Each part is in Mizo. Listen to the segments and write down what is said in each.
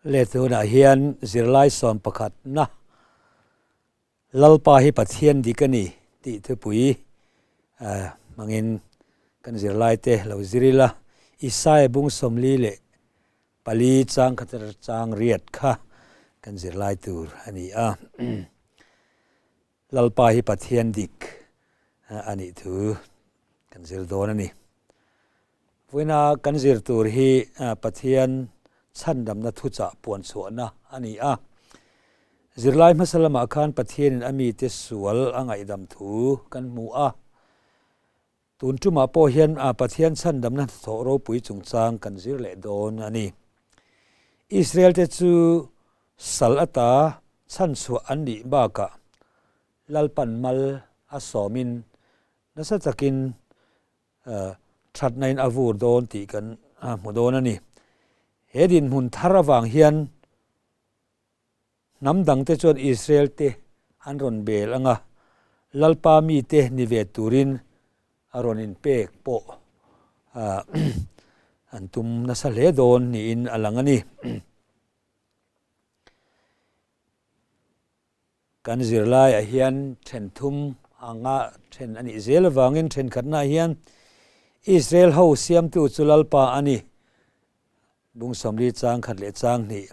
Le tunah hian zirlai sawm pakhatna Lalpa hi Pathian dik a ni tih thupui hmangin kan zirlaite lo zir ila. Isaia bung 44 chang khat chang riat kha kan zirlai tur a ni a. Lalpa hi Pathian dik a nih thu kan zir dawn a ni. Vawiina kan zir tur hi Pathian chhandamna thuchah puan chhuahna a ni a. Zirlai hmasa lamah khan Pathianin a mite sual a ngaihdam thu kan hmu a. Tun tumah pawh hian Pathian chhandamna hnathawh ropui chungchang kan zir leh dawn a ni. Israel-te chu sal ata chhanchhuah an nih bakah Lalpan mal a sawmin nasa takin thatnain a vur dawn tih kan hmu dawn a ni. He dinhmun thar avang hian Hnam dangte chuan Israel-te an rawn bel ang a, Lalpa mite ni ve turin a rawn inpek pawh an tum nasa hle dawn niin a lang a ni. Kan zirlaiah hian then thum anga then a nih zel avangin thenkhatnaah hian Israel ho siamtu chu Lalpa a ni. Bung 40 chang khat leh chang hnih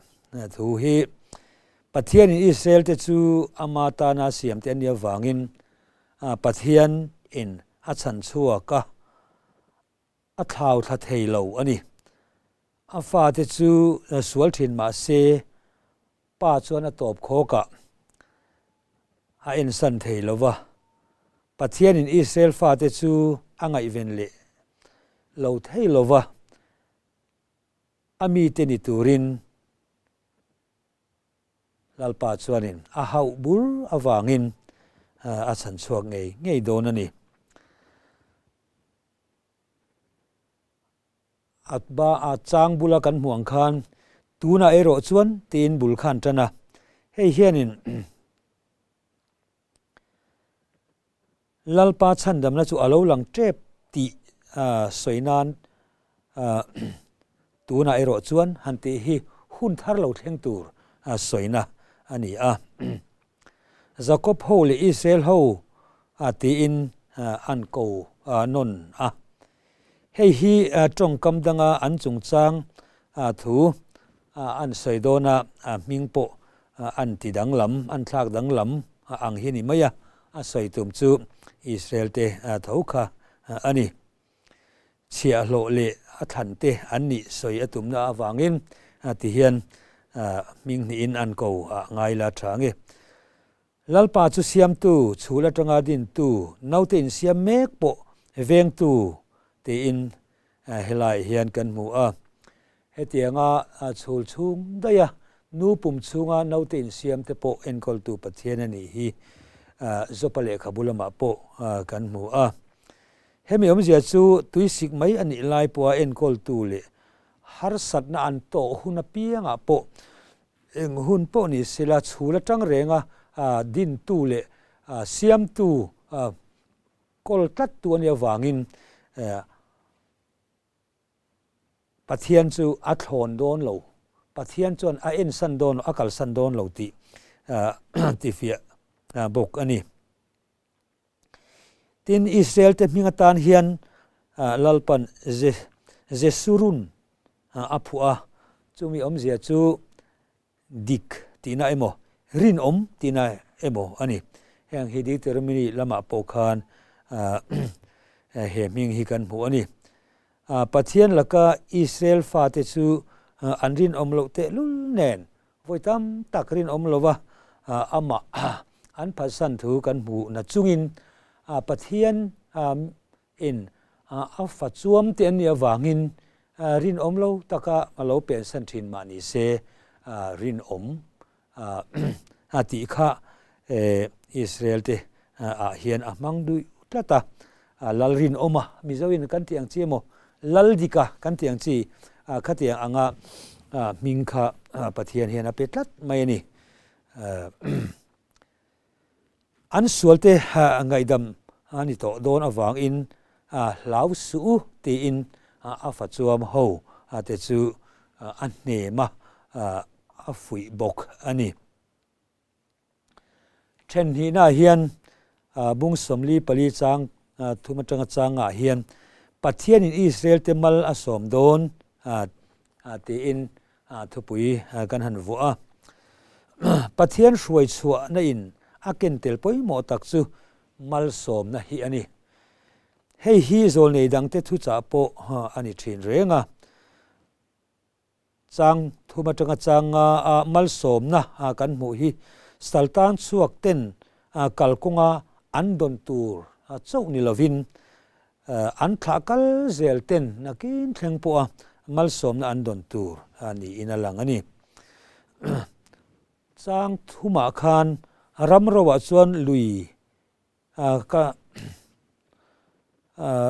thu hi Pathianin Israel te chu ama tana siam te an nih avangin Pathian in a chhan chhuak a, a thlau thla thei lo a ni. A fate chu sual thin mah se pa chuan a tawp khawkah a ensan thei lo va. Pathianin Israel fate chu a ngaihven leh lo thei lo va. A mite ni turin Lalpa chuanin a hauh bur avangin a chhan chhuak ngei ngei dawn a ni. A ba a chang bula kan hmuh ang khan tunah erawh chuan tiin bul khan tan a, hei hianin Lalpa chhandamna chu a lo lang tep tih sawi nan tunah erawh chuan han tih hi hun thar lo thleng tur sawina a ni a. Jakob ho leh Israel ho tiin an ko nawn a. Hei hi tawngkam danga an chungchang thu an sawi dawna hming pawh an ti danglam, an thlak danglam ang hi ni mai a, a sawi tum chu Israel te tho kha a ni. Chhiahhlawh leh a thlan te an nih sawi a tumna avangin ti hian hming hnihin an ko ngai la tha nge. Lalpa chu siamtu, chhul atanga dintu, naute insiam mek pawh vengtu tiin helaiah hian kan hmu a. Hetianga chhul chhung daiha nu pum chhunga naute insiam te pawh enkawltu Pathian a nih hi Jopa lehkhabu lamah pawh kan hmu a. Hemi awmzia chu tuisik mai a nih lai pawha enkawltu leh harsatna an tawh hun apiangah pawh Eng hun pawh ni sela chhul atang renga dintu leh siamtu kawl tlattu a nih avangin Pathian chu a thlawn dawn lo, Pathian chuan a ensan dawn lo, a kalsan dawn lo tih tifiah bawk a ni. Tin, Israel-te hming atan hian Lalpan Jesurun a phuah a, chumi awmzia chu dik tihna emaw, rinawm tihna emaw a ni. Heng hi Deuteronomy lamah pawh khan he hming hi kan hmu a ni. Pathian laka Israel fate chu an rinawm loh tehlul nen Vawi tam tak rinawm lova amah an phatsan thu kan hmuh na chungin Pathian in a fa chuam te an nih avangin rinawm lo taka a lo pensan thin mah ni se rinawm a tih kha Israel te ah hian a hmang duih tlat a. Lal rinawma Mizoin kan tih ang chi emaw Lal dika kan tih ang chi khatiang anga hming kha Pathian hian a pe tlat mai a ni. An sualte ngaihdam a ni tawh dawn avangin hlau suh u tiin a fa chuam ho te chu a hnem a. a fuih bawk a ni. Then hnihnaah hian bung 44 chang thum atanga changah hian Pathianin Israel-te mal a sawm dawn tiin thupui kan han vuah a. Pathian hruai chhuahna in a ken tel pawimawh tak chu malsawmna hi a ni. Hei hi zawlnei dangte thuchah pawh a ni thin reng a. Chang thum atanga changa a malsawmna kan hmuh hi Saltan chhuak ten kalkawnga an dawn tur chauh ni lovin an thlah kal zel ten nakin thleng pawha malsawmna an dawn tur niin a lang a ni. Chang thumah khan ram roah chuan lui Ka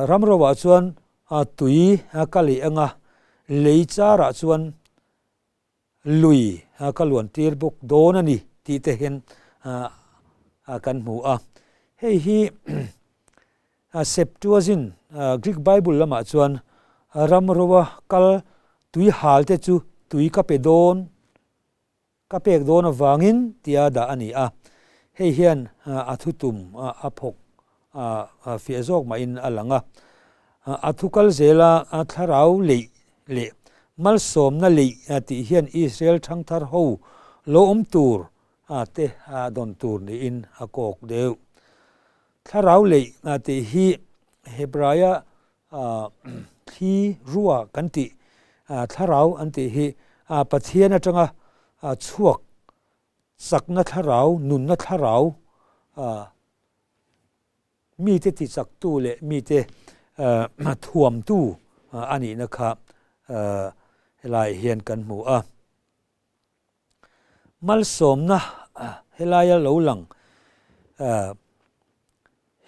ram roah chuan tui ka lei ang a, lei charah chuan lui ka luan tir bawk dawn a ni tih te hian kan hmu a. Hei hi Septuagint Greek Bible lamah chuan ram roa kal tui hal te chu tui ka pe dawn Ka pek dawn avangin tia dah a ni a, hei hian a thutum a phawk fiah zawk mahin a lang a. A thu kal zela thlarau leih leh malsawmna leih tih hian Israel thangthar ho lo awm tur te dawn tur niin a kawk deuh. Thlarau leih tih hi Hebraia thli rua kan tih, thlarau an tih hi Pathian atanga chhuak chakna thlarau, nunna thlarau, mite tichaktu leh mite thuamtu a nihna kha helaiah hian kan hmu a. Malsawmna helaia lo lang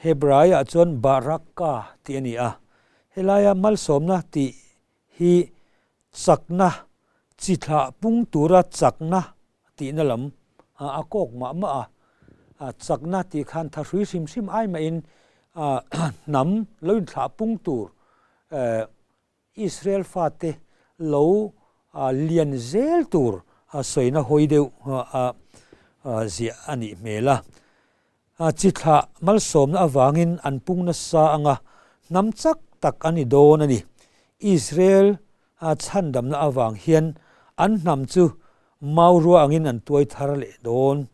Hebraiah chuan Baraka tih a ni a. Helaia malsawmna tih hi chakna, chi thlah pung tura chakna tihna lam a kawk mah mah a. Chakna tih khan thahrui hrim hrim ai mahin hnam lo inthlah pung tur Israel fate lo lian zel tur sawina hawi deuh ziah a nih hmel a. Chi thlah malsawmna avangin an pung nasa anga hnam chak tak an ni dawn a ni. Israel chhandamna avang hian an hnam chu mau rua angin an tuai thar leh dawn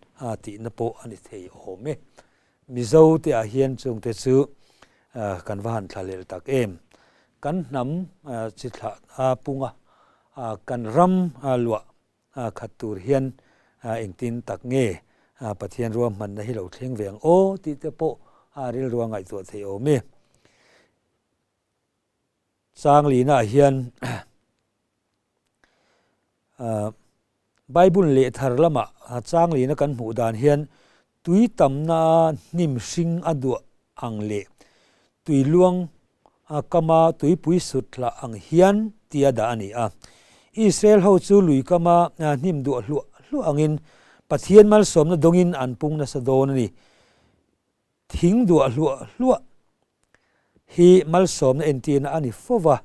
tihna pawh a ni thei awm e. Mizo te ah hian chungte chu kan va han thlalel tak em. Kan hnam chi thlah punga kan ram luah khat tur hian engtin tak nge Pathian ruahmanna hi lo thleng ve ang aw tih te pawh rilru a ngaihtuah theih awm e. Changlina ah hian Bible leh thar lamah changlina kan hmuh dan hian tui tamna hnim hring a duah ang leh tui luang kama tuipui sut hlah ang hian tia dah a ni a. Israel ho chu lui kama hnim duah hluah hluah angin Pathian malsawmna dawngin an pung nasa dawn a ni. Thing duah hluah hluah hi malsawmna entirna a ni fo va,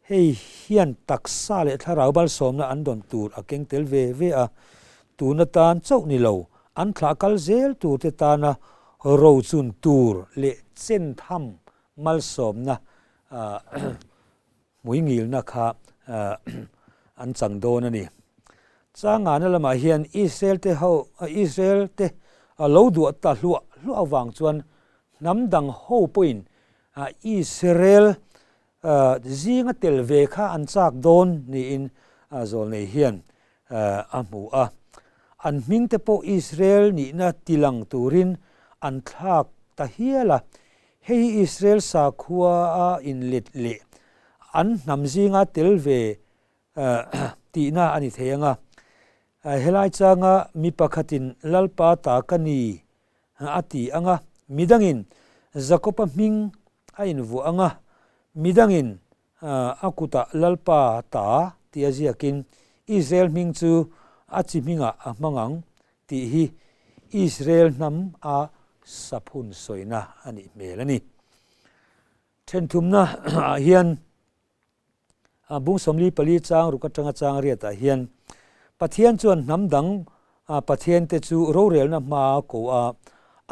hei hian taksa leh thlarau malsawmna an dawn tur a keng tel ve ve a, tun atan chauh ni lo, an thlah kal zel turte tana rochun tur leh chen tham malsawmna hmuingilna kha an chang dawn a ni. Changana lamah hian Israel te ho Israel te lo duah ta hluah hluah avang chuan hnam dang ho pawhin Israel zinga tel ve kha an chak dawn niin zawlnei hian a hmu a. An hming te pawh Israel nihna tilang turin an thlak ta hial a. Hei hi Israel sakhua a inlet leh an hnam zinga tel ve tihna a ni thei ang a. Helai changa mi pakhatin Lalpa ta ka ni a ti ang a, midangin Jakoba hming a invuah ang a, midangin a kutah Lalpa ta tih a ziakin Israel hming chu a chi hmingah a hmang ang tih hi Israel hnam a saphun sawina a nih hmel a ni. Thenthumna ah hian bung 44 chang ruk atanga chang riatah hian. Pathian chuan hnam dang pathiante chu rorelna hmaa a ko a,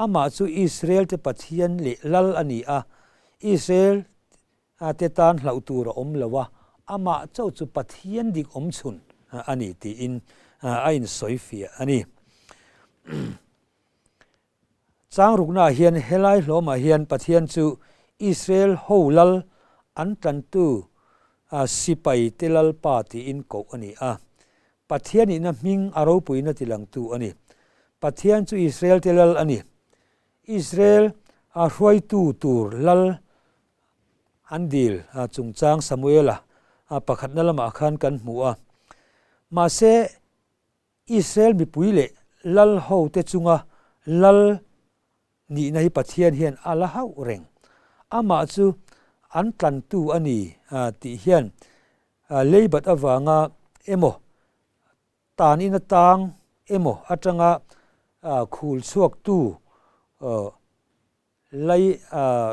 amah chu Israel-te Pathian leh Lal a ni a, Israel te tan hlauh tur a awm lo a, amah chauh chu Pathian dik awm chhun a ni tiin a insawifiah a ni. Changruknaah hian helai hlawmah hian Pathian chu Israel ho lal an tlantu sipai te Lalpa tiin koh a ni a. Pathian ina hming a ropuina tilangtu a ni. Pathian chu Israel te lal a ni. Israel hruaitu tur lal an dil chungchang Samuela pakhatna lamah khan kan hmu a. Mahse Israel mipui leh lal hote chunga lal nihna hi Pathian hian a la hauh reng. Amah chu an tlantu a ni tih hian leibat avanga emaw, tan in atang emaw atanga khul chhuaktu Lai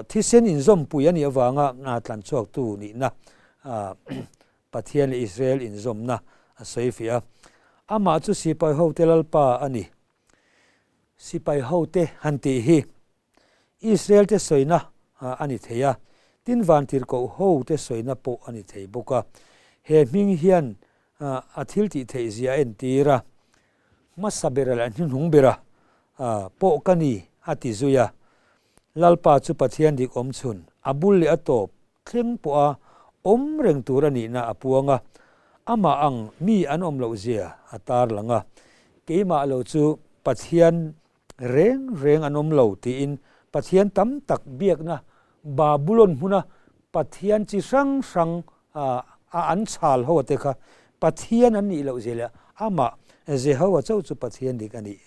thisen inzawmpui a nih avanga tlan chhuaktu nihna Pathian leh Israel inzawmna a sawi fiah a. Amah chu sipai hote Lalpa a ni. Sipai hote han tih hi Israel te sawina a ni thei a, tin vantirhkoh hote sawina pawh a ni thei bawk a. He hming hian a thil tih theih zia a entir a. Hmasa bera leh hnuhnung bera pawh ka ni, a ti zui a. Lalpa chu Pathian dik awm chhun, a bul leh a tawp thleng pawha awm reng tur a nihna a puang a, amah ang mi an awm loh zia a tarlang a. Keimah lo chu Pathian reng reng an awm lo tiin Pathian tam tak biakna Babulon hmuna Pathian chi hrang hrang a an chhal ho te kha Pathian an nih loh zia leh amah Jehovah chauh chu Pathian dik a nih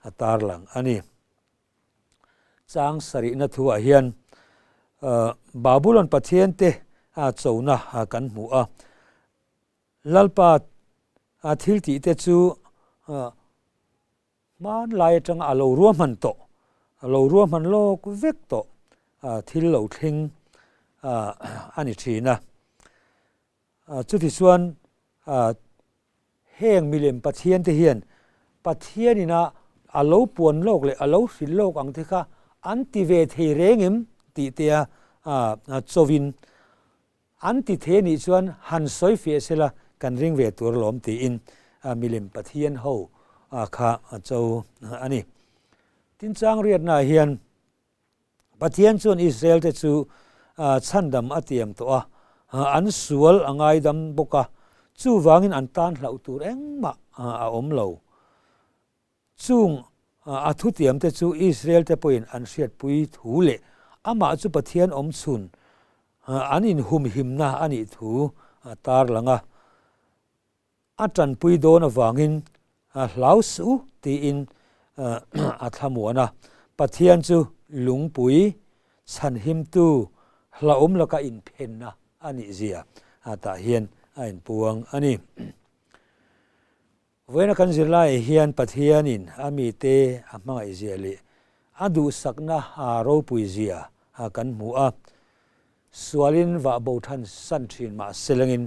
a tarlang a ni. Chang sarihna thuah hian Babulon Pathian te chona kan hmu a, Lalpa thil tih te chu Hmanlai atanga a lo ruahman tawh, a lo ruahman lawk vek tawh thil lo thleng a ni thin a. Chutichuan heng milem Pathian te hian Pathianin a a lo puan lawk leh a lo hrilh lawk ang te kha an ti ve thei reng em tih te a chawin An ti thei anih chuan han sawi fiah sela kan ring ve tur alawm tiin milem Pathian ho kha a cho a ni. Tin chang riatnaah hian Pathian chuan Israel te chu chhandam a tiam tawh a, an sual a ngaidam bawk a, chuvangin an tan hlauh tur engmah a awm lo. Chung a thutiamte chu Israel-te pawhin an hriatpui thu leh amah chu Pathian awm chhun an inhumhimna a nih thu a tarlang a. A tanpui dawn avangin hlau suh u tiin a thlamuan a. Pathian chu lungpui chhanhimtu hlauhawm laka inphenna a nihzia tah hian a inpuang a ni. Vawiina kan zirlaiah hian Pathianin a mite a hmangaihzia leh a duhsakna a ropuizia kan hmu a. Sualin vah bo than san thin mah selangin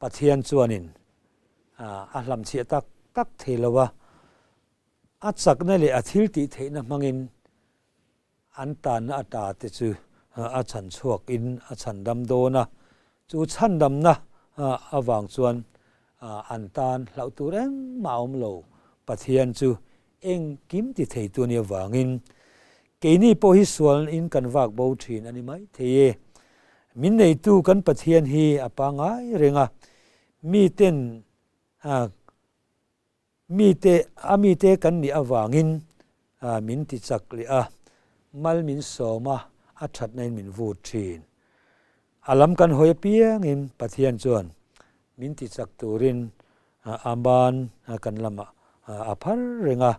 Pathian chuanin a hlamchhiah tak tak thei lo a, a chakna leh a thiltih theihna hmangin An tanna ata te chu a chhan chhuakin a chhandam dawn a, chu chhandamna avang chuan an tan hlauh tur engmah a awm lo. Pathian chu engkim ti theitu a nih avangin keini pawh hi sualin kan vak bo thin a ni mai thei e. Min neitu kan Pathian hi a pangngai reng a, miten Mite, a mite kan nih avangin min ti chak leh a, mal min sawm a, a thatna in min vut thin. A lam kan hawi apiangin Pathian chuan min ti chak turin a ban kan lamah a phar reng a,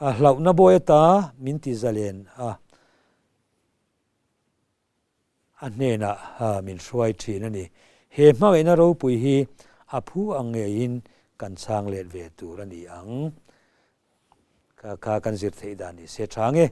a hlauhna bawi ata min ti zalen a. A hnenah min hruai thin a ni. He hmangaihna ropui hi a phu ang ngeiin kan chhang let ve tur a ni ang. Kha kha kan zir theih dan ni se tha nge.